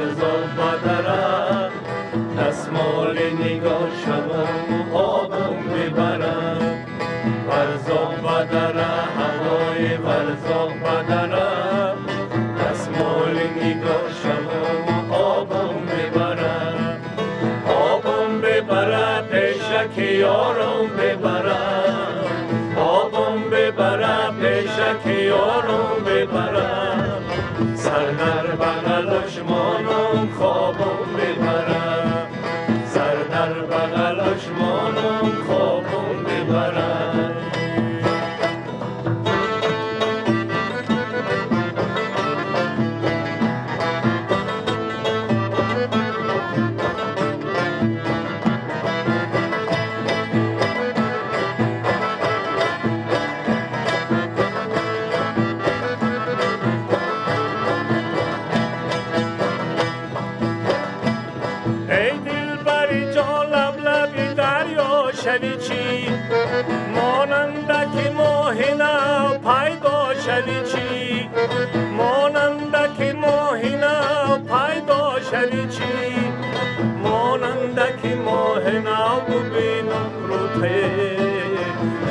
ورزاب بدره دستمال نگار شوم آبم ببرم ورزاب بدره هوای ورزاب بدره دستمال نگار شوم آبم ببرم آبم ببرم پیشک یارم ببرم آبم ببرم پیشک یارم ببرم سر در بغلش مانم خوابم ببرم سر در بغلش مانم خوابم ببرم. شوی چی ماننده که ماه نو پیدا شوی چی ماننده که ماه نو پیدا شوی چی ماننده که ماه نو ببینم روته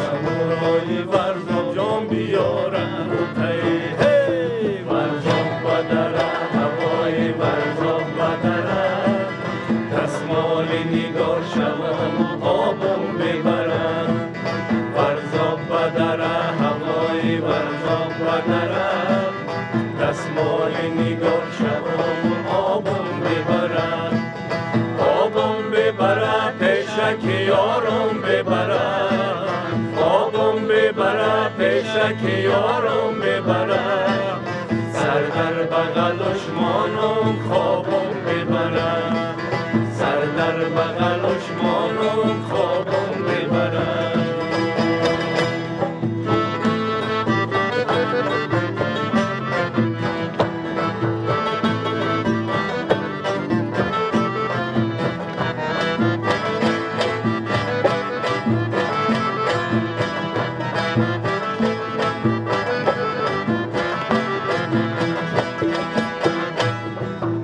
شمرای ورزاب جان بیارم روته ورزاب بدره هوای ورزاب بدره دستمال نگار شوم آبم ببرم ورزاب بدره هوای ورزاب بدره دستمال نگار شوم آبم ببرم آبم ببرم پیشک یارم ببرم آبم ببرم پیشک یارم ببرم سر در بغلش مانم خوابم ببرم سر در بغلش مانم خوابم ببرم.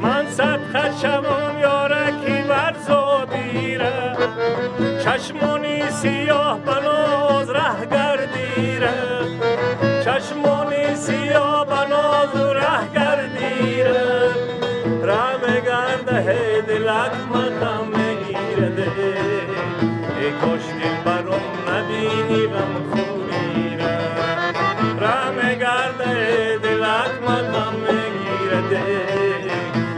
من صدقه شوم یارکی ورزابیره چشمانی سیاه بناز ره گردیره چشمانی سیاه بناز ره گردیره ره گرده دلک مقام میگیرده ای کاش دلبرم نبینی غم خوریره ره گرده دلک مقام میگیرده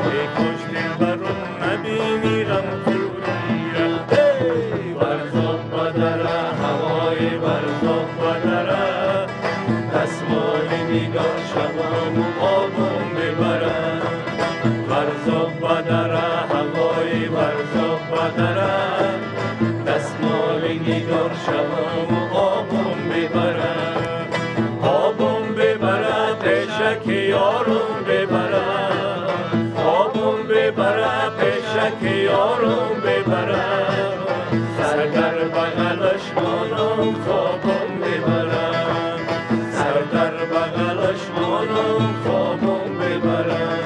ای کاش دلبرم نبینی غم خوریره. ورزاب بدره هوای ورزاب بدره دستمال نگار شوم و آبم ببرم ورزاب بدره هوای ورزاب بدره دستمال نگار شوم و آبم ببرم آبم ببرم پیشک یارم ببرم آبم ببرم پیشک یارم ببرم سر در بغلش مانم خوابم ببرم سر در بغلش مانم خوابم ببرم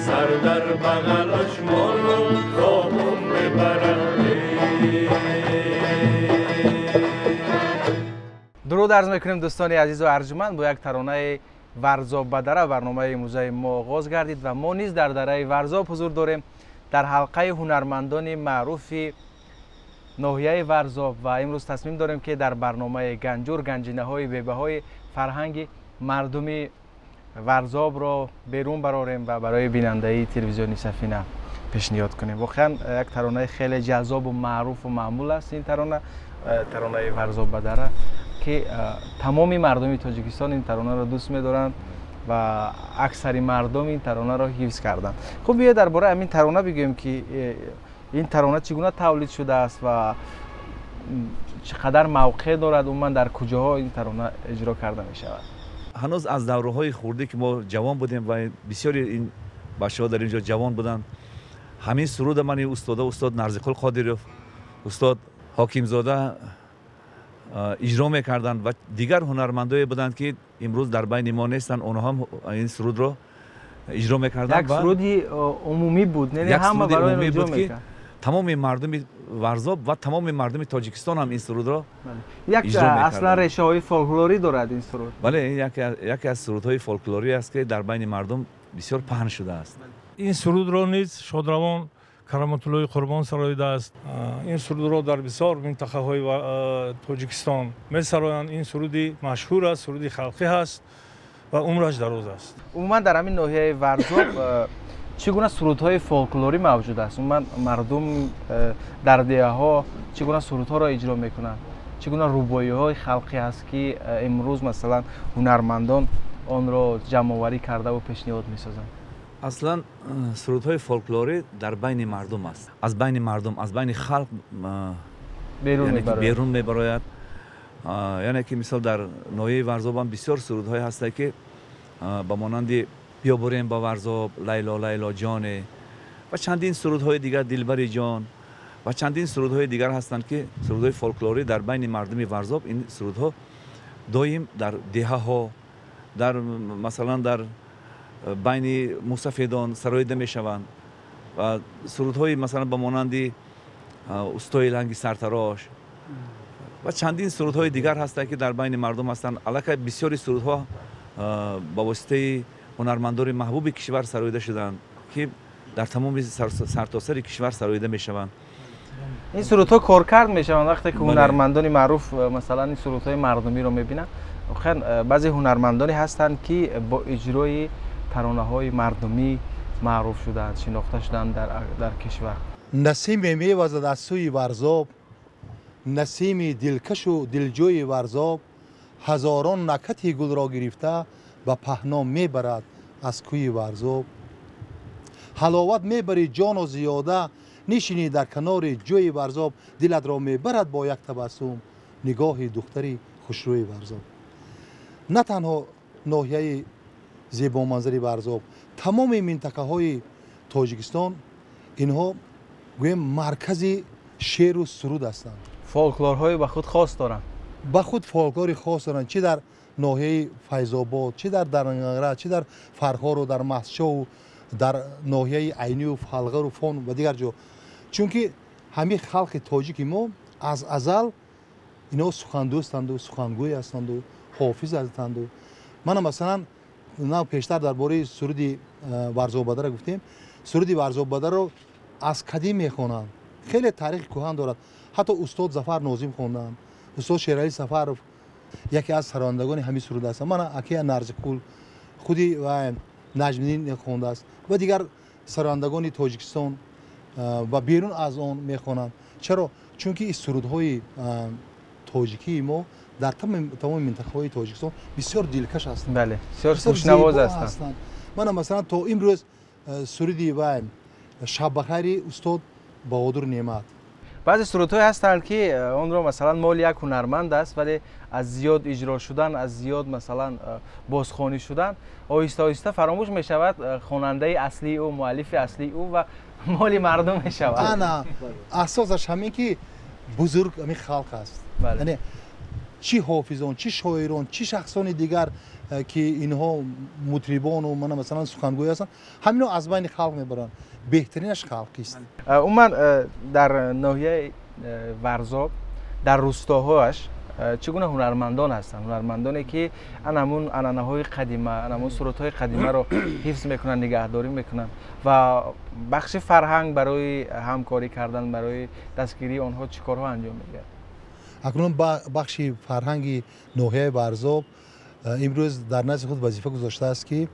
سر در بغلش مانم خوابم ببرم. дуруд арз мекунем дӯстони азизу арҷуманд, бо як таронаи Варзоб ба дара барномаи имрӯзаи мо оғоз гардид ва мо низ дар дараи Варзоб ҳузур дорем дар ҳалқаи ҳунармандони маъруфи ноҳияи Варзоб ва имрӯз тасмим дорем ки дар барномаи Ганҷур ганҷинаҳои бебаҳои фарҳанги мардуми Варзобро берун барорем ва барои бинандаи телевизиони Сафина пешниҳод кунем. Воқеан як таронаи хеле ҷаззобу маъруфу маъмул аст ин тарона, таронаи Варзоб ба дара, ки тамоми мардуми Тоҷикистон ин таронаро дӯст медоранд ва аксари мардум ин таронаро ҳифз карданд. Хуб, биё дар бораи ҳамин тарона бигӯем ки ин тарона чӣ гуна тавлид шудааст ва чӣ қадар мавқеъ дорад, умуман дар куҷоҳо ин тарона иҷро карда мешавад. Ҳанӯз аз давраҳои хурдӣ ки мо ҷавон будем ва бисёри ин бачаҳо дар ин ҷо ҷавон буданд, ҳамин суруда ман ин устода, устод Нарзиқул Қодиров, устод Ҳокимзода иҷро мекарданд ва дигар ҳунармандое буданд ки имрӯз дар байни мо нестанд, онҳо ҳам ин сурудро иҷро мекарданд. Як суруди умумӣ буд, не ҳама барои умумӣ буд, ки тамоми мардуми Варзоб ва тамоми мардуми Тоҷикистон ҳам ин сурудро як аслан решаҳои фолклорӣ дорад ин суруд. Бале, ин яке аз сурудҳои фолклорӣ аст, ки дар байни мардум бисёр паҳн шудааст. Ин сурудро низ шодравон Кароматуллои Қурбон сароидааст. Ин сурудро дар бисёр минтақаҳои Тоҷикистон месароянд. Ин суруди машҳур аст, суруди халқӣ ҳаст ва умраш дароз аст. Умуман дар ҳамин ноҳияи Варзоб чӣ гуна сурудҳои фолклорӣ мавҷуд аст? Умуман мардум дар деҳаҳо чӣ гуна сурудҳоро иҷро мекунанд? Чӣ гуна рубоиҳои халқӣ ҳаст, ки имрӯз масалан ҳунармандон онро ҷамъоварӣ кардаву пешниҳод месозанд? Аслан сурудҳои фолклорӣ дар байни мардум аст. Аз байни мардум, аз байни халқ берун мебарояд. Яъне ки мисол дар ноҳияи Варзоб ҳам бисёр сурудҳое ҳастанд, ки ба монанди биё бурем ба Варзоб, Лайло Лайло ҷоне ва чандин сурудҳои дигар, Дилбари ҷон ва чандин сурудҳои дигар ҳастанд, ки сурудҳои фолклорӣ дар байни мардуми Варзоб ин сурудҳо доим дар деҳаҳо, дар масалан дар байни мусафедон сароида мешаванд ва сурудҳои масалан ба монанди устои ланги сартарош ва чандин сурудҳои дигар ҳастанд, ки дар байни мардум ҳастанд. Аллакай бисёри сурудҳо ба воситаи ҳунармандони маҳбуби кишвар сароида шуданд, ки дар тамоми сартосари кишвар сароида мешаванд. Ин сурудҳо коркард мешаванд вақте ки ҳунармандони маъруф масалан ин сурудҳои мардумиро мебинанд. Воқеан баъзе ҳунармандоне ҳастанд, ки бо иҷрои таронаҳои мардумӣ маъруф шуданд, шинохта шуданд дар кишвар. Насиме мевазад аз сӯи Варзоб, насими дилкашу дилҷӯи Варзоб, ҳазорон накати гулро гирифта ба паҳно мебарад аз кӯи Варзоб. Ҳаловат мебари ҷону зиёда, нишинӣ дар канори ҷӯи Варзоб, дилатро мебарад бо як табассум нигоҳи духтари хушрӯи Варзоб. На танҳо ноҳияи зебоманзари Варзоб, тамоми минтақаҳои Тоҷикистон инҳо гӯем маркази шеру суруд ҳастанд. Фолклорҳои ба худ хос доранд. Ба худ фолклори хос доранд, чӣ дар ноҳияи Файзобод, чӣ дар Дарангара, чӣ дар Фархору, дар Мастчоу, дар ноҳияи Айнию, Фалғару, Фон ва дигар ҷо. Чунки ҳамин халқи тоҷики мо аз азал инҳо сухандӯстанду, сухангӯй ҳастанду, ҳофиз ҳастанду. Мана масалан на пештар дар бораи суруди Варзоббадара гуфтем. Суруди Варзоббадаро аз қадим мехонанд, хеле таърихи кӯҳан дорад. Ҳатто устод Зафар Нозим хонданд, устод Шералӣ Сафаров яке аз сарояндагони ҳамин суруд ҳастанд. Мана акия Нарзиқул, худи Наҷмиддин хондааст ва дигар сарояндагони Тоҷикистон ва берун аз он мехонанд. Чаро? Чунки сурудҳои тоҷикии мо дар тамоми минтақаҳои Тоҷикистон бисёр дилкаш ҳастанд. Бале, бисёр хушнавоз ҳастанд. Мана масалан то имрӯз суруди Шаббахайри устод Баҳодур Неъмат. Баъзе сурудҳое ҳастанд, ки онро масалан моли як ҳунарманд аст, вале аз зиёд иҷро шудан, аз зиёд масалан бозхонӣ шудан оҳиста оҳиста фаромӯш мешавад хонандаи аслии ӯ, муаллифи аслии ӯ ва моли мардум мешавад. Ана асосаш ҳамин ки бузург ҳамин халқ аст. Яъне чӣ ҳофизон, чӣ шоирон, чӣ шахсони дигар, ки инҳо мутрибону мана масалан сухангӯй ҳастанд, ҳаминҳо аз байни халқ мебаранд. Беҳтаринаш халқист. Умуман дар ноҳияи Варзоб, дар рустоҳоаш чӣ гуна ҳунармандон ҳастанд? Ҳунармандоне, ки ан ҳамун анъанаҳои қадима, ан ҳамун сурудҳои қадимаро ҳифз мекунанд, нигаҳдорӣ мекунанд ва бахши фарҳанг барои ҳамкорӣ кардан, барои дастгирии онҳо чӣ корҳо анҷом медиҳад? Акнун бахши фарҳанги ноҳияи Варзоб имрӯз дар назди худ вазифа гузоштааст, ки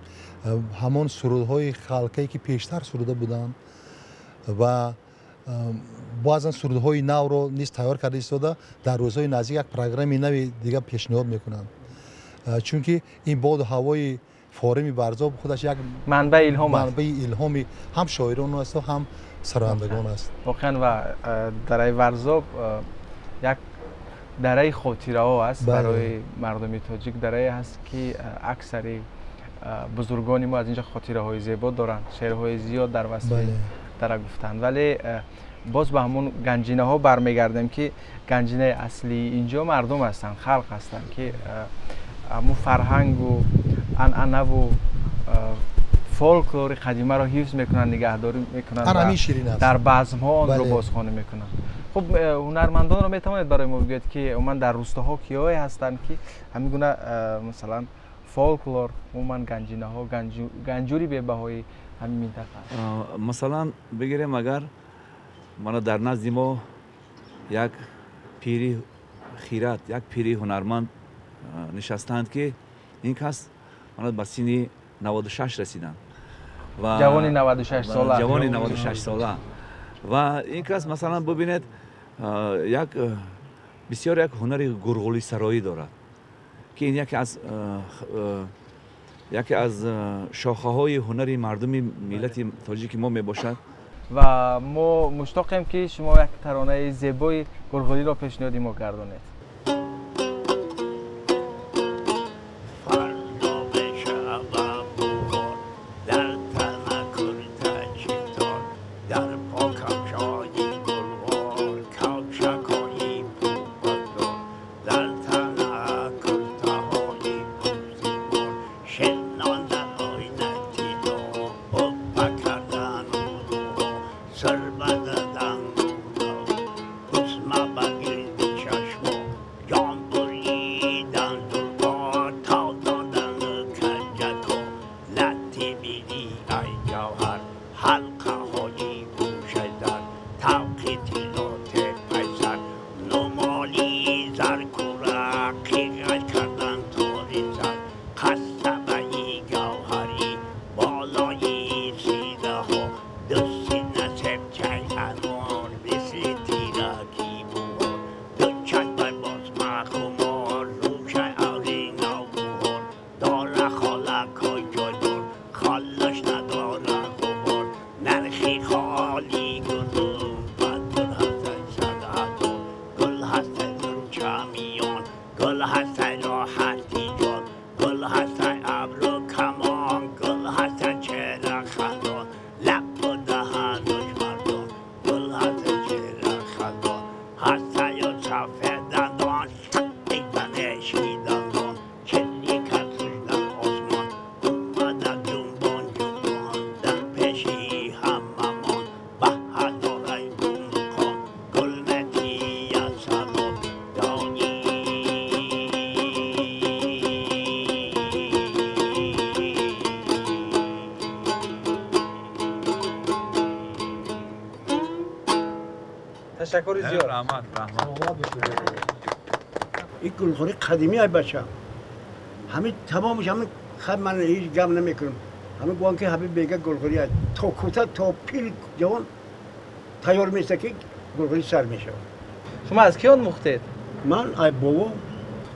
ҳамон сурудҳои халқае, ки пештар суруда буданд ва баъзан сурудҳои навро низ тайёр карда истода, дар рӯзҳои наздик як программаи нави дигар пешниҳод мекунанд. Чунки ин боду ҳавои форуми Варзоб худаш як манбаи илҳом аст, манбаи илҳоми ҳам шоирон аст ва ҳам сарояндагон аст. Воқеан ва дараи Варзоб як дараи хотираҳо аст барои мардуми тоҷик, дарае ҳаст, ки аксари бузургони мо аз инҷо хотираҳои зебо доранд, шеърҳои зиёд дар васфи дара гуфтанд. Вале боз ба ҳамон ганҷинаҳо бармегардем, ки ганҷинаи аслии инҷо мардум ҳастанд, халқ ҳастанд, ки ҳамун фарҳангу анъанаву фолклори қадимаро ҳифз мекунанд, нигаҳдорӣ мекунанд, дар базмҳо онро бозхонӣ мекунанд. Хуб, ҳунармандонро метавонед барои мо бигӯед, ки умуман дар рустоҳо киҳое ҳастанд, ки ҳамин гуна масалан фолклор, умуман ганҷинаҳо, ганҷури бебаҳои ҳамин минтақа? Масалан бигирем, агар мана дар назди мо як пири хират, як пири ҳунарманд нишастаанд, ки ин кас мана ба синни 96 расиданд. Ҷавони 96 сола. Ҷавони 96 сола. Ва ин кас масалан бубинед, як бисёр як ҳунари гурғулисароӣ дорад, ки ин яке аз шохаҳои ҳунари мардуми миллати тоҷики мо мебошад. Ва мо муштоқем, ки шумо як таронаи зебои гурғулиро пешниҳоди мо гардонед. Ташаккури зиёд. Раҳмат, раҳмат. Ин гулхӯри қадимӣ ай бача. Ҳамин тамомаш ҳамин хаб ман ҳеҷ гап намекунам. Ҳамин гуфтан ки ҳабиб бега гулхӯри ай то кӯта то пир ҷавон тайёр места ки гулхӯри сар мешавад. Шумо аз кӣ омӯхтед? Ман ай бобо.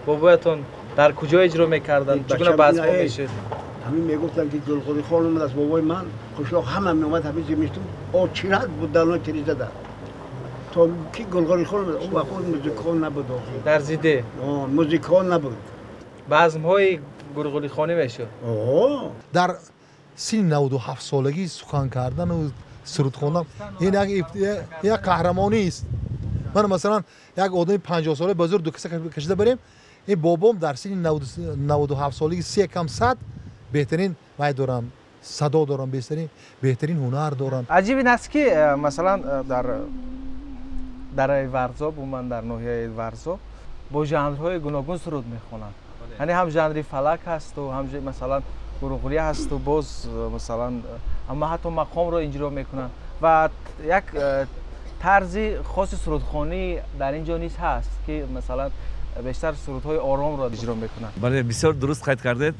Бобоятон дар куҷо иҷро мекарданд? Чӣ гуна базмҳо мешуд? Ҳамин мегуфтанд ки гулхӯри хон омад аз бобои ман, қишлоқ ҳама меомад, ҳамин зимистон очират буд дар тиреза. То ки гулғори хон он вақт музикон набуд. Дар зиде? Музикон набуд. Базмҳои гурғулихонӣ мешуд. Дар синни 97 солагӣ сухан кардану суруд хондан ин як қаҳрамонист. Ман масалан як одами 50 сола ба зур ду киса кашида барем, ин бобом дар синни 97 солагӣ се кам сад беҳтарин вай дорам, садо дорам, беҳтарин ҳунар дорам. Аҷиб ин аст, ки масалан дар дараи Варзоб, умуман дар ноҳияи Варзоб бо жанрҳои гуногун суруд мехонанд. Яъне ҳам жанри фалак ҳасту ҳам масалан гурғулӣ ҳасту боз масалан аммо ҳатто мақомро иҷро мекунанд ва як тарзи хоси сурудхонӣ дар ин ҷо низ ҳаст, ки масалан бештар сурудҳои оромро иҷро мекунанд. Бале, бисёр дуруст қайд кардед.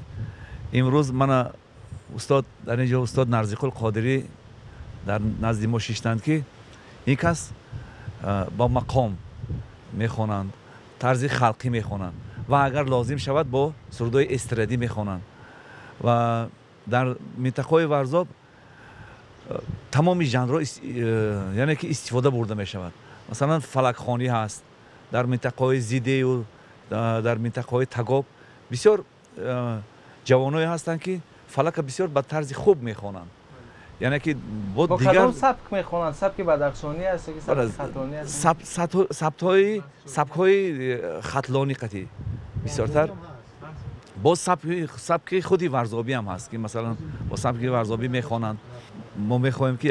Имрӯз мана устод дар ин ҷо устод Нарзиқул Қодирӣ дар назди мо шиштанд, ки ин кас бо мақом мехонанд, тарзи халқӣ мехонанд ва агар лозим шавад бо сурудҳои эстрадӣ мехонанд. Ва дар минтақаҳои Варзоб тамоми жанрҳо яъне ки истифода бурда мешавад. Масалан фалакхонӣ ҳаст дар минтақаҳои Зидею дар минтақаҳои Тагоб бисёр ҷавоное ҳастанд, ки фалака бисёр ба тарзи хуб мехонанд. Яъне ки бо дигар кадом сабк мехонанд? Сабки бадахшонӣ аст ё сабки хатлонӣ аст? Сабкҳои хатлонӣ қатъӣ бисёртар Боз сабки худи варзобӣ ҳам ҳаст, ки масалан бо сабки варзобӣ мехонанд. Мо мехоҳем, ки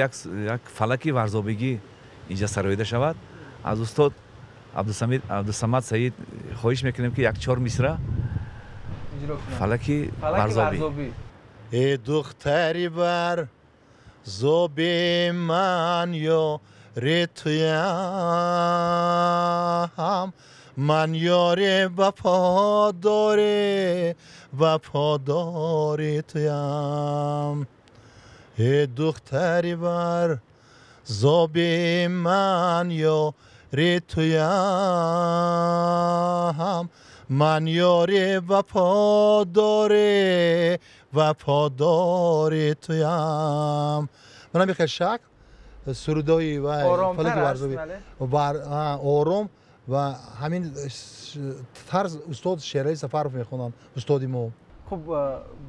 як фалаки варзобигӣ инҷа сароида шавад. Аз устод Абдусамад Саид хоҳиш мекунем, ки як чор мисра фалаки варзобӣ. Э духтари варзоби, ман ёри туям, ман ёри вафодори, вафодори туям. Э духтари варзоби, ман ёри туям, ман ёри вафодори, вафодори туям. Манам бихел шакл сурудои фалаки варзобӣ ором ва ҳамин тарз устод Шерали Сафаров мехонанд, устоди мо. Хуб,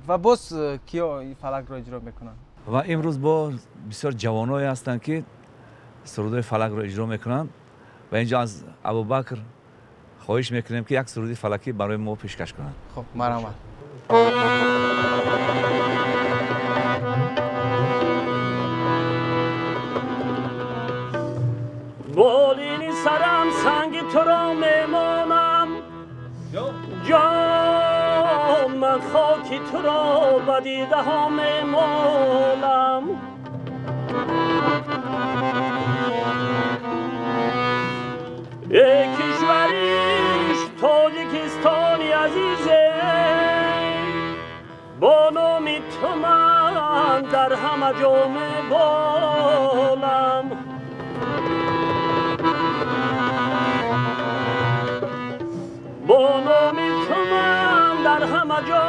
ва боз киё ин фалакро иҷро мекунанд? Ва имрӯз бо бисёр ҷавоное ҳастанд, ки сурудои фалакро иҷро мекунанд, ва инҷо аз Абубакр хоҳиш мекунем, ки як суруди фалакӣ барои мо пешкаш кунанд. Хуб, марҳамат. Болини сарам санги туро мемонам, ҷон, ман хоки туро ба дидаҳо мемолам. Э кишвариш Тоҷикистони азизе, бо номи ту ман дар ҳама ҷо меболам. Бо номи ту ман дар ҳама ҷо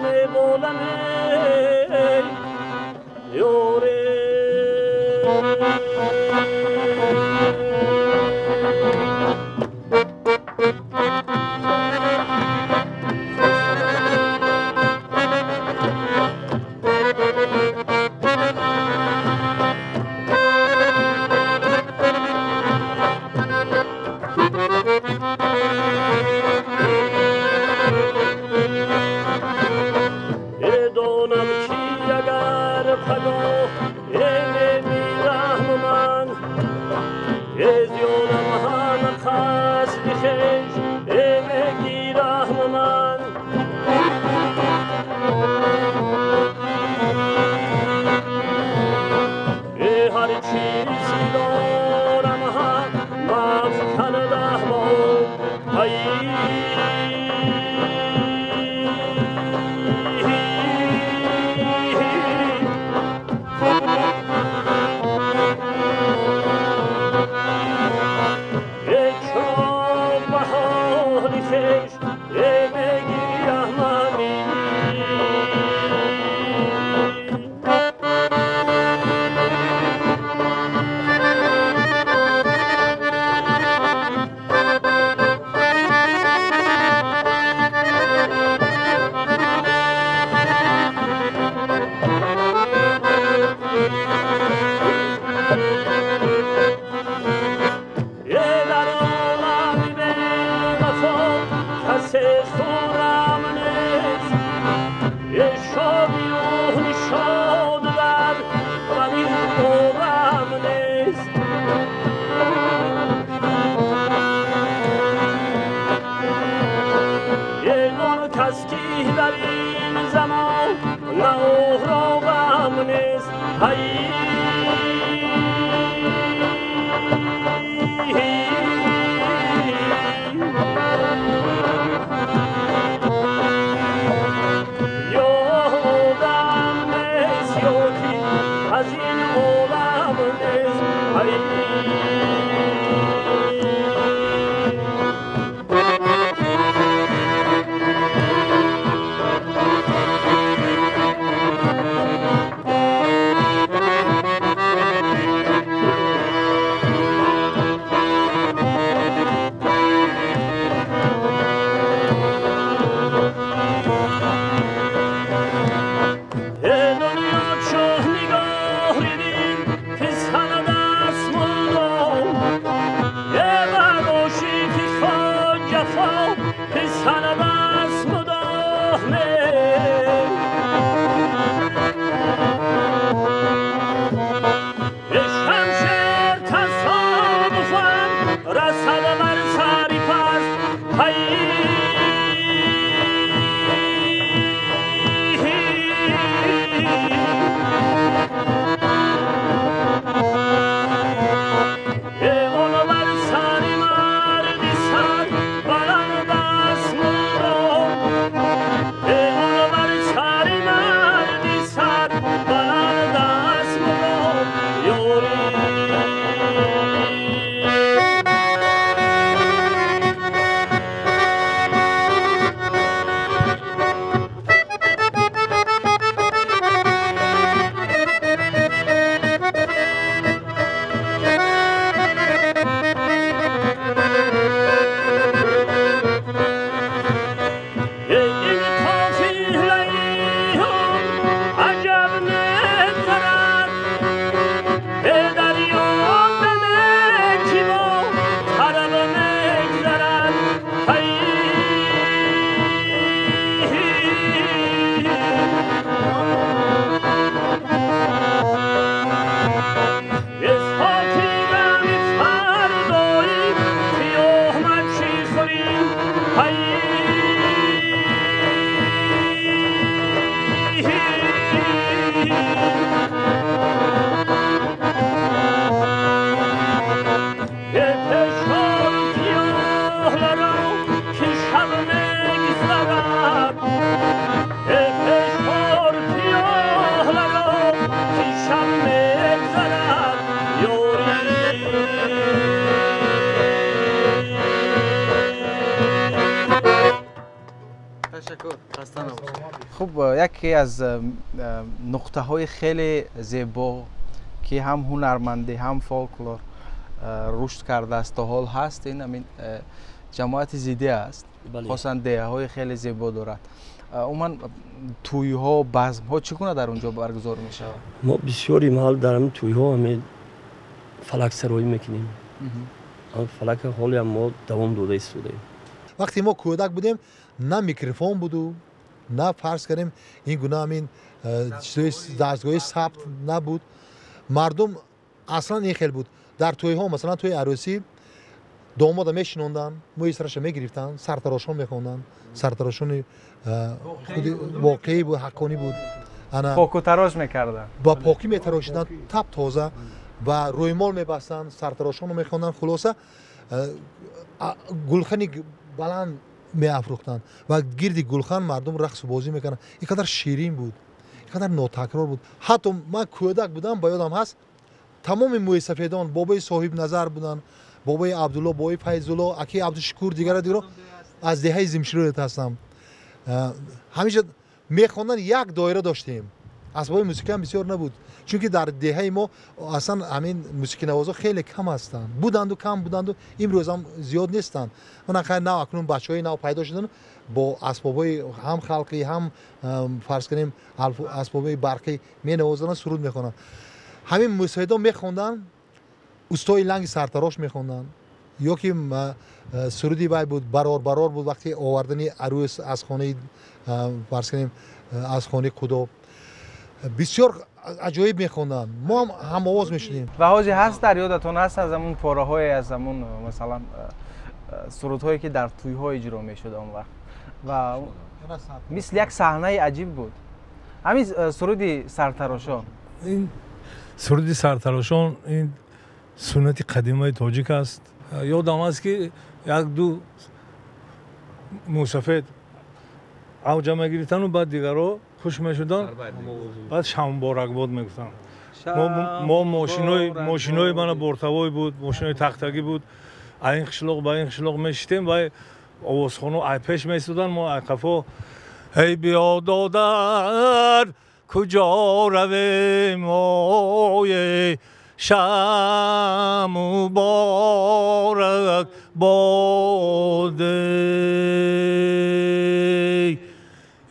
меболам, эй ёре. Донам ки агар пагоҳ мемирам ман, зиёнам ҳама қасди хеш мегирам ман. Ҳар чизи дорам ҳам мафкандаҳ бо Хуб, яке аз нуқтаҳои хеле зебо ки ҳам ҳунармандӣ, ҳам фолклор рушд кардааст, то ҳол ҳаст, ин ҳамин ҷамоати Зиде аст. Хосан деҳаҳои хеле зебо дорад. Умуман тӯйҳо, базмҳо чӣ гуна дар он ҷо баргузор мешавад? Мо бисёри маҳал дар ҳамин тӯйҳо ҳамин фалаксароӣ мекунем. Фалака ҳолиам мо давом дода истодаем. Вақте мо кӯдак будем, на микрофон буду, на фарз кардем ин гуна ҳамин дастгоҳи сабт набуд. Мардум аслан ин хел буд. Дар тӯйҳо, масалан тӯи арӯсӣ, домода мешинонданд, мӯи сараша мегирифтанд, сартарошон мехонданд. Сартарошони худи воқеӣ буд, ҳаққонӣ буд. Покутарош мекарданд. Ба покӣ метарошиданд, тап тоза, ва рӯймол мебастанд, сартарошонро мехонданд. Хулоса, гулхани баланд меафрӯхтанд ва гирди гулхан мардум рақсу бозӣ мекарданд. Ин қадар ширин буд, ин қадар нотакрор буд. Ҳатто ман кӯдак будам, ба ёдам ҳаст, тамоми мӯйсафедон бобои Соҳибназар буданд, бобои Абдулло, бобои Файзулло, аки Абдушукур, дигара дигаро аз деҳаи Зимшироят ҳастам. Ҳамеша мехонданд, як доира доштем. Асбоби мусиқиам бисёр набуд, чунки дар деҳаи мо аслан ҳамин мусиқинавозо хеле кам ҳастанд. Буданду кам буданду, имрӯзам зиёд нестанд. Мана хайр, нав акнун бачаҳои нав пайдо шуданд бо асбобҳои ҳам халқӣ, ҳам фарз кунем асбобҳои барқӣ менавозанд, суруд мехонанд. Ҳамин мусоидон мехонданд, устои ланги сартарош мехонданд, ё ки суруди вай буд, барор барор буд, вақти овардани арӯс аз хонаи, фарз кунем, аз хонаи худо. Бисёр аҷоиб мехонданд, мо ҳам ҳамовоз мешудем. Ва ҳозир ҳаст дар ёдатон ҳаст аз ҳамун пораҳое, аз ҳамун масалан сурудҳое ки дар тӯйҳо иҷро мешуд он вақт, ва мисли як саҳнаи аҷиб буд ҳамин суруди сартарошон? Ин суруди сартарошон ин суннати қадимаи тоҷик аст. Ёдам аст ки як ду мусафед авҷа мегирифтану баъд дигарро хуш мешуданд, баъд шамборакбод мегуфтанд. Мо мошинои мана бортавой буд, мошинои тахтагӣ буд. Ай ин қишлоқ ба ин қишлоқ мешитем, вай овозхоно ай пеш меистоданд, мо ай қафо. Эй биё додар, куҷо равем, ое шам муборак боде,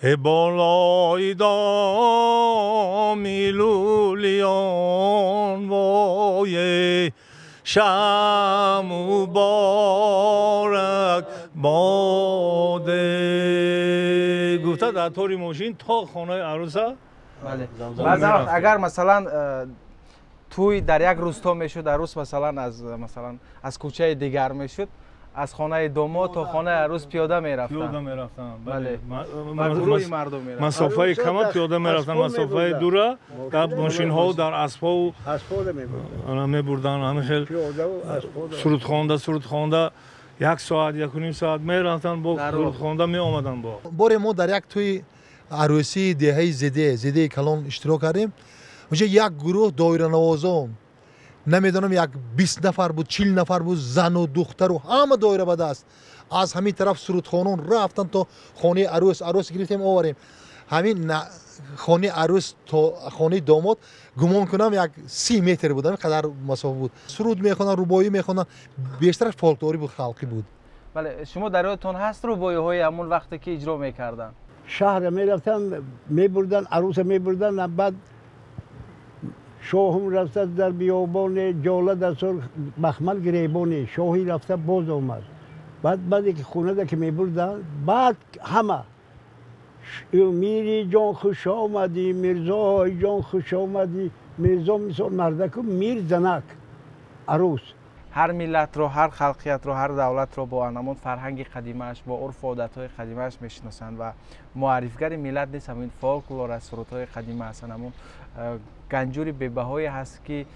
э болои доми лӯлиён, вое шам муборак боде, гуфта дар тори мошин то хонаи арӯса. Баъзан вақт агар масалан тӯй дар як рӯсто мешуд, арӯс масалан аз кӯчаи дигар мешуд, аз хонаи домод то хонаи арӯс пиёда мерафтанд. Пиёда мерафтанд, бале. Гурӯҳи мардум мерафтанд. Масофаи кама пиёда мерафтанд, масофаи дура дар мошинҳо, дар аспҳо мебурданд. Ҳамин хел сурудхонда, сурудхонда як соат, якуним соат мерафтанд, бо сурудхонда меомаданд. Бо боре мо дар як тӯи арӯсии деҳаи Зиде, Зидеи калон иштирок кардем. Онҷа як гурӯҳ доиранавозон, намедонам як 20 нафар буд, 40 нафар буд, зану духтару ҳама доира ба даст. Аз ҳамин тараф сурудхонон рафтанд то хонаи арӯс, арӯс гирифтем оварем. Ҳамин хонаи арӯс то хонаи домод гумон кунам як 30 метр буд, ҳамин қадар масофа буд. Суруд мехонданд, рубоӣ мехонданд, бештараш фолклорӣ буд, халқӣ буд. Бале, шумо дар ёдтон ҳаст рубоиҳои ҳамон вақте ки иҷро мекарданд? Шаҳра мерафтанд, мебурданд, арӯса мебурданд, баъд шоҳум рафта дар биёбоне, ҷола дар сурх махмал гиребоне, шоҳӣ рафта боз омад. Баъд баъде ки хонада ки мебурданд, баъд ҳама мири ҷон хуш омадӣ, мирзои ҷон хуш омадӣ, мирзо мисол мардаку, мир занак, арӯс. Ҳар миллатро, ҳар халқиятро, ҳар давлатро бо ҳамон фарҳанги қадимааш, бо урфу одатҳои қадимааш мешиносанд ва муаррифгари миллат нест ҳамин фолклор аст, сурудҳои қадима ҳастанд, ҳамон ганҷури бебаҳое ҳаст ки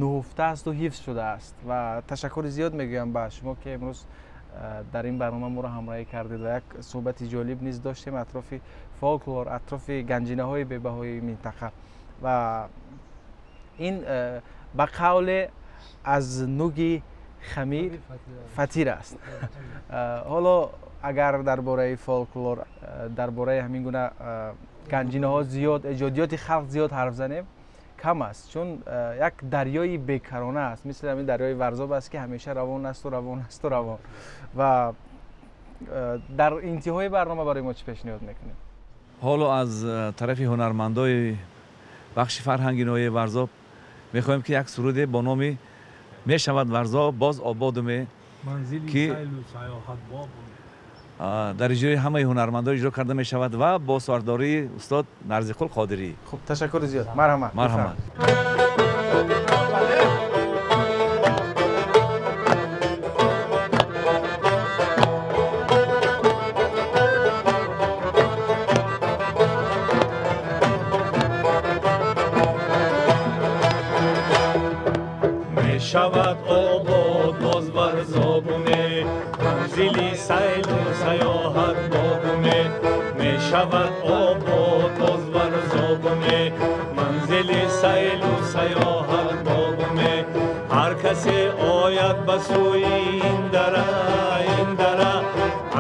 нуҳуфта асту ҳифз шудааст. Ва ташаккури зиёд мегӯям ба шумо ки имрӯз дар ин барнома моро ҳамроҳӣ кардед ва як суҳбати ҷолиб низ доштем атрофи фолклор, атрофи ганҷинаҳои бебаҳои минтақа. Ва ин ба қавле аз нуги Хамир фатир аст. Ҳоло агар дар бораи фолклор, дар бораи ҳамин гуна ганҷинаҳо зиёд, эҷодиёти халқ зиёд ҳарф занем, кам аст, чун як дарёи бекарона аст, мисли ҳамин дарёи Варзоб аст, ки ҳамеша равон асту равон асту равон. Ва дар интиҳои барнома барои мо чӣ пешниҳод мекунед? Ҳоло аз тарафи ҳунармандои бахши фарҳанги ноҳияи Варзоб мехоҳем, ки як суруде бо номи «Мешавад Варзоб боз ободуме», ки дар иҷрои ҳамаи ҳунармандо иҷро карда мешавад ва бо сардории устод Нарзиқул Қодирӣ. Хуб, ташаккури зиёд, марҳамат. Марҳамат. Мешавад обод боз Варзобуме, манзили сайлу саёҳат бобуме. Мешавад обод боз Варзобуме, манзили сайлу саёҳат бобуме. Ҳар касе ояд ба сӯи ин дара, ин дара,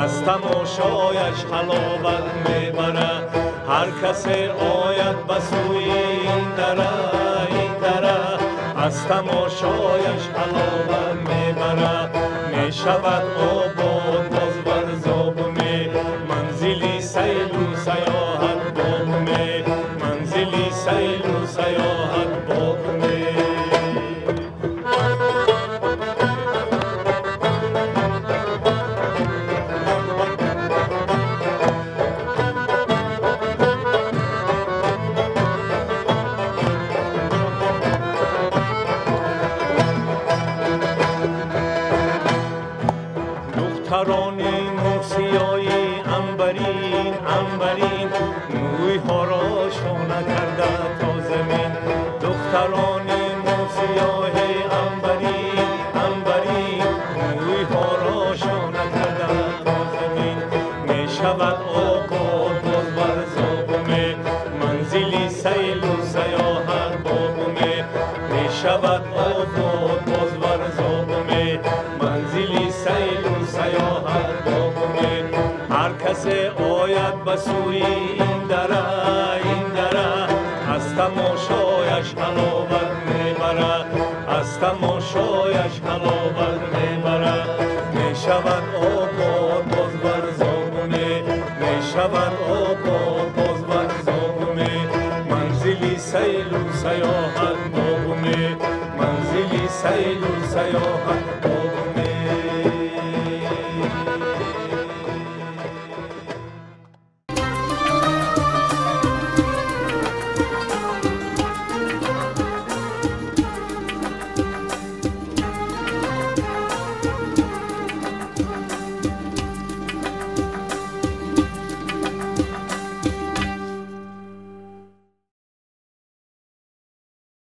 аз тамошояш ҳаловат мебарад. Ҳар касе ояд ба сӯи ин дара, ин дара, аз тамошояш ҳаловат мебарад. Мешавад обод боз Варзобуме, манзили сайлу саёҳат бобуме, манзили сайлу саёҳат бобуме. Духтарони мусиёи анбарин, анбарин, мӯйҳоро шона карда то замин. Духтарони мусиёи анбарин, анбарин, мӯйҳоро шона карда то замин. Мешавад обод боз Варзобуме, манзили сайлу саёҳат бобуме. Мешавад обод боз Варзобуме, манзили сайлу саёҳат бобуме. Ҳар касе ояд ба сӯи ин дара, ин дара, аз тамошояш ҳаловат мебарад, аз тамошояш ҳаловат мебарад. Мешавад обод боз Варзобуме, мешавад обод боз Варзобуме, манзили сайлу саёҳат бобуме, манзили сайлу саёҳат